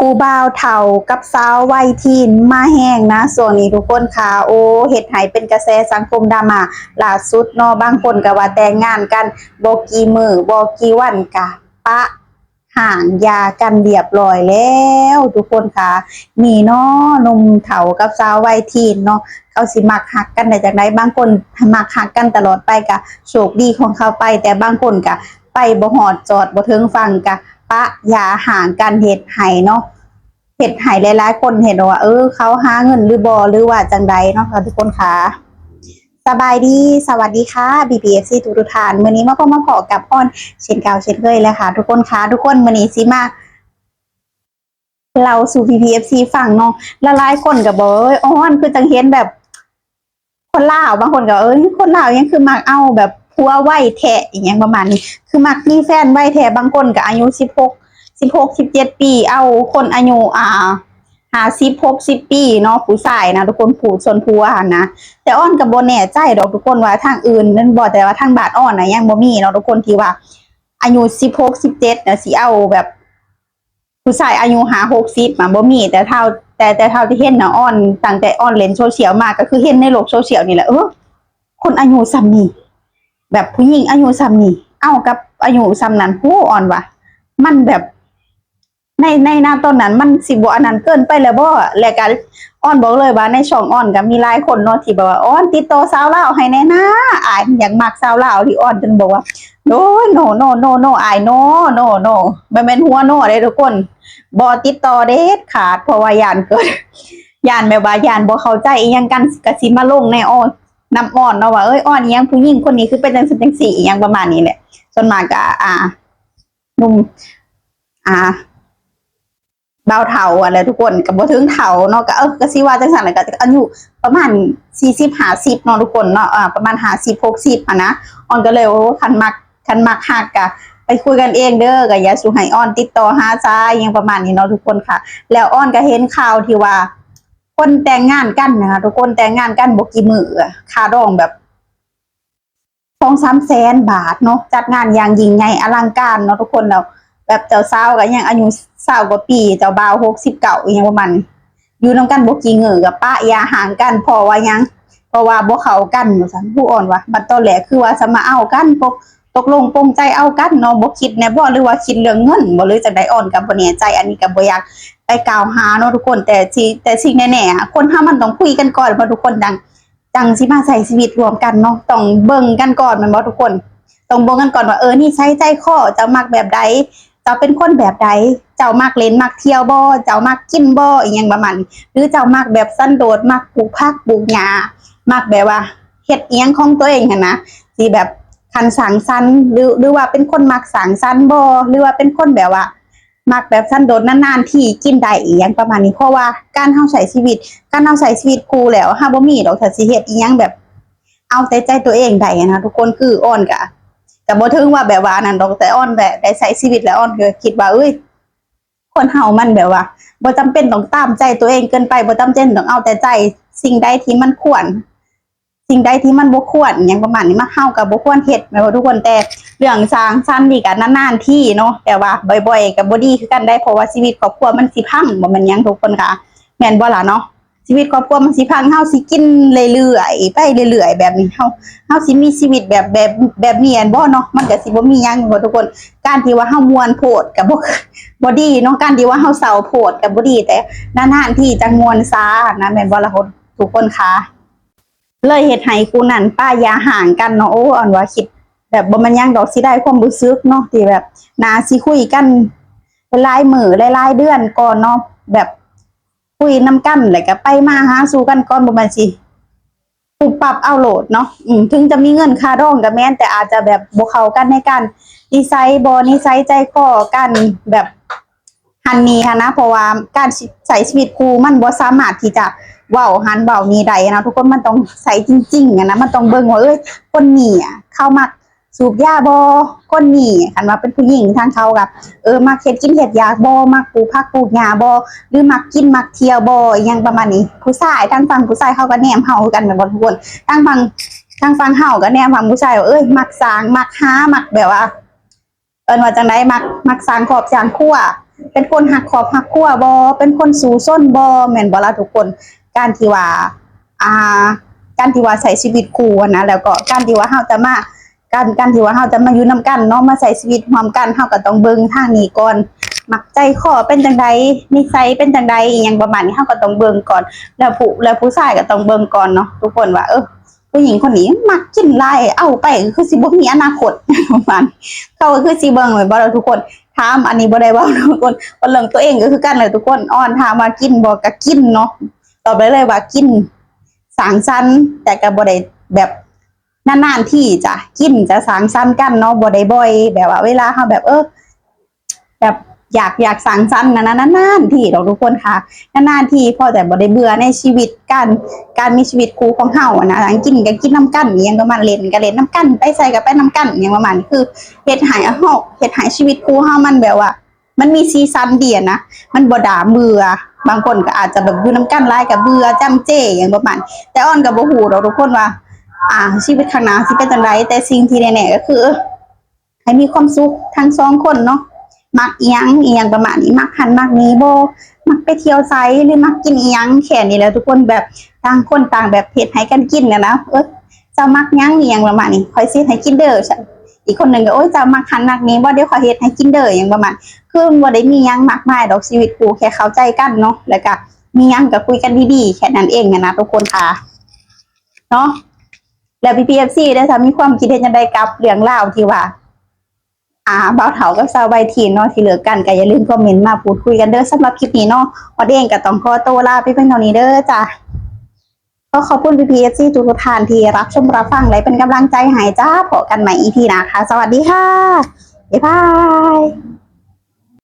ຜູ້ບ່າວເຖົ້າກັບສາວໄວທີນມາແຮງນະຊ່ວງນີ້ທຸກຄົນຄ່າ. ໂອ້ ເຮັດໃຫ້ເປັນກະແສສັງຄົມດຣາມາຫຼ້າສຸດເນາະ. ບາງຄົນກໍວ່າແຕ່ງງານກັນບໍ່ກີ່ມື້ບໍ່ກີ່ວັນກະປະຮ້າງຢ່າກັນລຽບລ້ອຍແລ້ວທຸກຄົນຄ່າ. ມີເນາະ ໜຸ່ມເຖົ້າກັບສາວໄວທີນເນາະ ເຂົາຊິມັກຮັກກັນໄດ້ຈັ່ງໃດ? ບາງຄົນມັກຮັກກັນຕະຫຼອດໄປກະໂຊກດີຂອງເຂົາໄປ, ແຕ່ບາງຄົນກະ ໄປບໍ່ຮອດຈອດບໍ່ເຖິງຝັ່ງກະປະຢ່າຮ້າງກັນ ເຮັດໃຫ້ເນາະ ເຮັດໃຫ້ຫຼາຍໆຄົນເຫັນວ່າ ເອີ ເຂົາຫາເງິນຫຼືບໍ່ ຫຼືວ່າຈັ່ງໃດເນາະທຸກຄົນຄ່າ. ສະບາຍດີ ສະຫວັດດີຄ່າ ພີ່ໆ ເອັຟຊີ ທຸກໆທ່ານ. ມື້ນີ້ມາພົບມາພໍ້ກັບອອນເຊັ່ນເກົ່າເຊັ່ນເຄີຍແລ້ວຄ່າທຸກຄົນຄ່າ. ທຸກຄົນ ມື້ນີ້ຊິມາ ເລົ່າສູ່ພີ່ໆ ເອັຟຊີ ຟັງເນາະ. ຫຼາຍໆຄົນກໍບອກ ເອີຍ ອອນ ຄືຈັ່ງເຫັນແບບຄົນລາວ ບາງຄົນກໍ ເອີຍ ຄົນລາວຫຍັງຄືມັກເອົາແບບຜົວໄວແທ້ ອີຫຍັງປະມານນີ້ ຄືມັກມີແຟນໄວແທ້. ບາງຄົນກໍອາຍຸສິບຫົກ ສິບຫົກ ສິບເຈັດປີ ເອົາຄົນອາຍຸ ອ່າ ຫ້າສິບ ຫົກສິບປີເນາະ ຜູ້ຊາຍນະທຸກຄົນ ຜູ້ຊົນຜົວຫັ້ນນະ. ແຕ່ອອນກໍບໍ່ແນ່ໃຈດອກທຸກຄົນວ່າທາງອື່ນແມ່ນບໍ່ ແຕ່ວ່າທາງບ້ານອອນນະຍັງບໍ່ມີເນາະທຸກຄົນ ທີ່ວ່າອາຍຸສິບຫົກ ສິບເຈັດນະ ຊິເອົາແບບ ຜູ້ຊາຍອາຍຸຫ້າຫົກສິບມາບໍ່ມີ. ແຕ່ເທົ່າ ແຕ່ ແຕ່ເທົ່າທີ່ເຫັນນະ ອອນ ຕັ້ງແຕ່ອອນຫຼິ້ນໂຊຊຽວມາ ກໍຄືເຫັນໃນໂລກໂຊຊຽວນີ້ແຫຼະ ເອີ ຄົນອາຍຸສ່ຳນີ້ ແບບຜູ້ຍິງອາຍຸສ່ຳນີ້ ເອົາກັບອາຍຸສ່ຳນັ້ນ ໂຫ ອອນວ່າ ມັນແບບ ໃນ ໃນນະຕອນນັ້ນມັນຊິບໍ່ອັນນັ້ນເກີນໄປແລ້ວບໍ່? ແລ້ວກໍ ອອນບອກເລີຍວ່າໃນຊ່ອງອອນກໍມີຫຼາຍຄົນເນາະ ທີ່ແບບວ່າ ອອນ ຕິດຕໍ່ສາວລາວໃຫ້ແດ່ນາ ອ້າຍມັນຢາກມັກສາວລາວ ທີ່ອອນຈົນບອກວ່າ ໂອ້ຍ ໂນ ໂນ ໂນ ໂນ ອ້າຍ ໂນ ໂນ ໂນ ບໍ່ແມ່ນຫົວໂນເດ້ທຸກຄົນ ບໍ່ຕິດຕໍ່ເດັດຂາດ ເພາະວ່າຢ້ານເກີດ ຢ້ານແບບວ່າ ຢ້ານບໍ່ເຂົ້າໃຈອີ່ຫຍັງກັນ ກໍຊິມາລົງໃນອອນ ນຳອອນເນາະວ່າ ເອີຍ ອອນ ອີ່ຫຍັງ ຜູ້ຍິງຄົນນີ້ຄືເປັນຈັ່ງຊັ້ນຈັ່ງຊີ້ ອີ່ຫຍັງປະມານນີ້ແຫຼະ. ສ່ວນມາກກໍ ອ່າ ໜຸ່ມ ອ່າ ບ່າວເຖົ້າຫັ້ນແຫຼະທຸກຄົນ ກໍບໍ່ເຖິງເຖົ້າເນາະ ກໍ ເອີ ກໍຊິວ່າຈັ່ງຊັ້ນແຫຼະ ກໍອາຍຸປະມານສີ່ສິບ ຫ້າສິບເນາະທຸກຄົນເນາະ ອ່າ ປະມານຫ້າສິບ ຫົກສິບຫັ້ນນະ. ອອນກໍເລີຍ ໂອ້ ຄັນມັກ ຄັນມັກຮັກກະໄປຄຸຍກັນເອງເດີ ກະຢ່າສູ່ໃຫ້ອອນຕິດຕໍ່ຫາຊາຍ ຫຍັງປະມານນີ້ເນາະທຸກຄົນຄ່າ. ແລ້ວອອນກະເຫັນຂ່າວທີ່ວ່າຄົນແຕ່ງງານກັນນະ ທຸກຄົນແຕ່ງງານກັນບໍ່ກີ່ມື້ ຄ່າດອງແບບ ສອງສາມແສນບາດເນາະ ຈັດງານຢ່າງຍິ່ງໃຫຍ່ອະລັງການເນາະທຸກຄົນ. ແລ້ວແບບເຈົ້າສາວກໍຍັງອາຍຸຊາວກວ່າປີ ເຈົ້າບ່າວຫົກສິບເກົ້າ ອີ່ຫຍັງປະມານນີ້ ຢູ່ນຳກັນບໍ່ກີ່ມື້ກໍປະຢ່າຮ້າງກັນ ເພາະວ່າຫຍັງ ເພາະວ່າບໍ່ເຂົ້າກັນວ່າຊັ້ນ ຜູ້ອອນວ່າ. ບັດຕອນແລກຄືວ່າສະມາເອົາກັນ ປົກ ຕົກລົງປົງໃຈເອົາກັນເນາະ ບໍ່ຄິດແດ່ບໍ່ ຫຼືວ່າຄິດເລື່ອງເງິນບໍ່ ຫຼືຈັ່ງໃດ ອອນກໍບໍ່ແນ່ໃຈ. ອັນນີ້ກໍບໍ່ຢາກໄປກ່າວຫາເນາະທຸກຄົນ ແຕ່ທີ່ ແຕ່ສິ່ງແນ່ໆ ຄົນເຮົາມັນຕ້ອງຄຸຍກັນກ່ອນເນາະທຸກຄົນ ຈັ່ງ ຈັ່ງຊິມາໃຊ້ຊີວິດຮ່ວມກັນເນາະ ຕ້ອງເບິ່ງກັນກ່ອນແມ່ນບໍ່ທຸກຄົນ? ຕ້ອງເບິ່ງກັນກ່ອນວ່າ ເອີ ນິໄສໃຈຄໍເຈົ້າມັກແບບໃດ ເຈົ້າເປັນຄົນແບບໃດ ເຈົ້າມັກຫຼິ້ນມັກທ່ຽວບໍ່ ເຈົ້າມັກກິນບໍ່ ອີ່ຫຍັງປະມານນີ້ ຫຼືເຈົ້າມັກແບບສັນໂດດ ມັກປູກຜັກປູກຫຍ້າ ມັກແບບວ່າເຮັດອີ່ຫຍັງຂອງຕົວເອງຫັ້ນນະ ທີ່ແບບຄັນສ້າງສັນ ຫຼື ຫຼືວ່າເປັນຄົນມັກສ້າງສັນບໍ່ ຫຼືວ່າເປັນຄົນແບບວ່າ ມັກແບບສັນໂດດ ນານໆທີກິນໄດ້ ອີ່ຫຍັງປະມານນີ້. ເພາະວ່າການເຮົາໃຊ້ຊີວິດ ການເຮົາໃຊ້ຊີວິດຄູ່ແລ້ວ ເຮົາບໍ່ມີດອກ ຖ້າຊິເຮັດອີ່ຫຍັງແບບເອົາແຕ່ໃຈຕົວເອງໄດ້ນະທຸກຄົນ. ຄືອອນກະ ກະບໍ່ເຖິງວ່າແບບວ່າອັນນັ້ນດອກ ແຕ່ອອນແບບໄດ້ໃຊ້ຊີວິດແລ້ວ ອອນກໍຄິດວ່າ ເອີຍ ຄົນເຮົາມັນແບບວ່າບໍ່ຈຳເປັນຕ້ອງຕາມໃຈຕົວເອງເກີນໄປ ບໍ່ຈຳເປັນຕ້ອງເອົາແຕ່ໃຈ ສິ່ງໃດທີ່ມັນຄວນ ສິ່ງໃດທີ່ມັນບໍ່ຄວນ ອີ່ຫຍັງປະມານນີ້ ມັນ ເຮົາກໍບໍ່ຄວນເຮັດແມ່ນບໍ່ທຸກຄົນ? ແຕ່ເລື່ອງສ້າງສັນນີ້ກໍນານໆທີເນາະ ແຕ່ວ່າບ່ອຍໆກໍບໍ່ດີຄືກັນໄດ໋ ເພາະວ່າຊີວິດຄອບຄົວມັນຊິພັງ ບໍ່ແມ່ນຫຍັງທຸກຄົນຄ່າ ແມ່ນບໍ່ລະເນາະ? ຊີວິດຄອບຄົວມັນຊິພັງ ເຮົາຊິກິນເລື້ອຍໆ ໄປເລື້ອຍໆແບບນີ້ ເຮົາ ເຮົາຊິມີຊີວິດແບບ ແບບ ແບບນີ້ແມ່ນບໍ່ເນາະ? ມັນກໍຊິບໍ່ມີຫຍັງແມ່ນບໍ່ທຸກຄົນ? ການທີ່ວ່າເຮົາມ່ວນໂພດກໍບໍ່ ບໍ່ດີເນາະ ການທີ່ວ່າເຮົາເສົ້າໂພດກໍບໍ່ດີ ແຕ່ນານໆທີຈັ່ງມ່ວນຊານະ ແມ່ນບໍ່ລະ ທຸກຄົນຄ່າ? ເລີຍເຮັດໃຫ້ຄູ່ນັ້ນປະຢ່າຮ້າງກັນເນາະ. ໂອ້ ອັນວ່າຄິດແບບບໍ່ແມ່ນຫຍັງດອກ ເສຍດາຍຄວາມຮູ້ສຶກເນາະ ທີ່ແບບໜ້າຊິຄຸຍກັນຫຼາຍມື້ຫຼາຍໆເດືອນກ່ອນເນາະ ແບບຄຸຍນຳກັນ ແລ້ວກໍໄປມາຫາສູ່ກັນກ່ອນ ບໍ່ແມ່ນຊິປຸບປັບເອົາໂລດເນາະ. ອືມ ເຖິງຈະມີເງິນຄ່າດອງກໍແມ່ນ ແຕ່ອາດຈະແບບບໍ່ເຂົ້າກັນໃນການນິໄສບໍ່ ນິໄສໃຈຄໍກັນ ແບບ ຫັ້ນນີ້ຫັ້ນນະ ເພາະວ່າການຊິໃຊ້ຊີວິດຄູ່ມັນບໍ່ສາມາດທີ່ຈະເວົ້າຫັ້ນເວົ້ານີ້ໄດ້ນະທຸກຄົນ ມັນຕ້ອງໃຊ້ຈິງໆຫັ້ນນະ ມັນຕ້ອງເບິ່ງວ່າ ເອີຍ ຄົນນີ້ອະ ເຂົາມັກສູບຢາບໍ່ ຄົນນີ້ ຄັນວ່າເປັນຜູ້ຍິງທາງເຂົາກໍ ເອີ ມັກເຮັດກິນເຮັດຢາກບໍ່ ມັກປູກຜັກປູກຫຍ້າບໍ່ ຫຼືມັກກິນມັກທ່ຽວບໍ່ ອີ່ຫຍັງປະມານນີ້. ຜູ້ຊາຍ ທາງຝັ່ງຜູ້ຊາຍເຂົາກໍແນມເຮົາຄືກັນແມ່ນບໍ່ທຸກຄົນ? ທາງຝັ່ງ ທາງຝັ່ງເຮົາກໍແນມຝັ່ງຜູ້ຊາຍວ່າ ເອີຍ ມັກສ້າງ ມັກຫາ ມັກແບບວ່າ ເອີ້ນວ່າຈັ່ງໃດ ມັກ ມັກສ້າງຄອບສ້າງຄົວ ເປັນຄົນຮັກຄອບຮັກຄົວບໍ່ ເປັນຄົນສູ້ຊົນບໍ່ ແມ່ນບໍ່ລະທຸກຄົນ? ການທີ່ວ່າ ອ່າ ການທີ່ວ່າໃຊ້ຊີວິດຄູ່ຫັ້ນນະ ແລ້ວກໍການທີ່ວ່າເຮົາຈະມາ ການ ການທີ່ວ່າເຮົາຈະມາຢູ່ນຳກັນເນາະ ມາໃຊ້ຊີວິດຮ່ວມກັນ ເຮົາກໍຕ້ອງເບິ່ງທາງນີ້ກ່ອນ ມັກໃຈຄໍເປັນຈັ່ງໃດ ນິໄສເປັນຈັ່ງໃດ ອີ່ຫຍັງປະມານນີ້ ເຮົາກໍຕ້ອງເບິ່ງກ່ອນ ແລ້ວຜູ້ ແລ້ວຜູ້ຊາຍກໍຕ້ອງເບິ່ງກ່ອນເນາະທຸກຄົນວ່າ ເອີ ຜູ້ຍິງຄົນນີ້ມັກກິນຫຼາຍ ເອົາໄປກໍຄືຊິບໍ່ມີອະນາຄົດ ປະມານ ເຂົາກໍຄືຊິເບິ່ງແມ່ນບໍ່ລະທຸກຄົນ? ຖາມ ອັນນີ້ບໍ່ໄດ້ເວົ້າທຸກຄົນ ເວົ້າເລື່ອງຕົວເອງກໍຄືກັນແຫຼະທຸກຄົນ ອອນຖາມວ່າກິນບໍ່ ກໍກິນເນາະ ຕອບໄດ້ເລີຍວ່າກິນ ສັງສັນ ແຕ່ກໍບໍ່ໄດ້ແບບ ນານໆທີຈ້ະ ກິນຈະສັງສັນກັນເນາະ ບໍ່ໄດ້ບ່ອຍ ແບບວ່າເວລາເຮົາແບບ ເອີ ແບບຢາກ ຢາກສັງສັນນະ ນານໆທີດອກທຸກຄົນຄ່ະ ນານໆທີພໍ ແຕ່ບໍ່ໄດ້ເບື່ອໃນຊີວິດ ການ ການມີຊີວິດຄູ່ຂອງເຮົາຫັ້ນນະ ຫຍັງກິນກໍກິນນຳກັນ ອີ່ຫຍັງປະມານ ເລ່ນກໍເລ່ນນຳກັນ ໄປໃສກໍໄປນຳກັນ ອີ່ຫຍັງປະມານນີ້ ຄືເຮັດໃຫ້ເຮົາ ເຮັດໃຫ້ຊີວິດຄູ່ເຮົາມັນແບບວ່າ ມັນມີສີສັນດີຫັ້ນນະ ມັນບໍ່ໜ້າເບື່ອ ບາງຄົນກໍອາດຈະແບບຢູ່ນຳກັນຫຼາຍກໍເບື່ອ ຈຳເຈ ຫຍັງປະມານ ແຕ່ອອນກໍບໍ່ຮູ້ດອກທຸກຄົນວ່າ ອ່າ ຊີວິດຂ້າງໜ້າຊິເປັນຈັ່ງໃດ ແຕ່ສິ່ງທີ່ແນ່ໆກໍຄື ໃຫ້ມີຄວາມສຸກທັງສອງຄົນເນາະ ມັກອີ່ຫຍັງ ອີ່ຫຍັງປະມານນີ້ ມັກຫັ້ນມັກນີ້ບໍ່ ມັກໄປທ່ຽວໃສ ຫຼືມັກກິນອີ່ຫຍັງ ແຄ່ນີ້ແຫຼະທຸກຄົນ ແບບຕ່າງຄົນຕ່າງແບບເຮັດໃຫ້ກັນກິນຫັ້ນນະ ເອີ ເຈົ້າມັກຫຍັງ ອີ່ຫຍັງປະມານນີ້ ຂ້ອຍຊິເຮັດໃຫ້ກິນເດີ ອີກຄົນໜຶ່ງກໍ ໂອ້ຍ ເຈົ້າມັກຫັ້ນມັກນີ້ບໍ່ ດຽວຂ້ອຍເຮັດໃຫ້ກິນເດີ ຫຍັງປະມານ ຄືມັນບໍ່ໄດ້ມີຫຍັງມາກມາຍດອກ ຊີວິດຄູ່ແຄ່ເຂົ້າໃຈກັນເນາະ ແລ້ວກໍມີຫຍັງກໍຄຸຍກັນດີໆ ແຄ່ນັ້ນເອງຫັ້ນນະທຸກຄົນຄ່ະເນາະ ແລ້ວພີ່ໆ ເອັຟຊີ ເດ້ ຖ້າມີຄວາມຄິດເຫັນຈັ່ງໃດກັບເລື່ອງລາວທີ່ວ່າ ອ່າ ບ່າວເຖົ້າກັບສາວໄວທີນເນາະ ທີ່ເລີກກັນ ກໍຢ່າລືມຄອມເມັນມາພູດຄຸຍກັນເດີ ສຳລັບຄລິບນີ້ເນາະ ອອນເອງກໍຕ້ອງຂໍໂຕລາໄປພຽງເທົ່ານີ້ເດີຈ້າ ຂໍຂອບຄຸນພີ່ໆ ເອັຟຊີ ທຸກໆທ່ານທີ່ຮັບຊົມຮັບຟັງ ແລະ ເປັນກຳລັງໃຈໃຫ້ຈ້າ ພົບກັນໃໝ່ ອີພີ ໜ້າຄ່ະ ສະຫວັດດີຄ່ະ ບາຍບາຍ.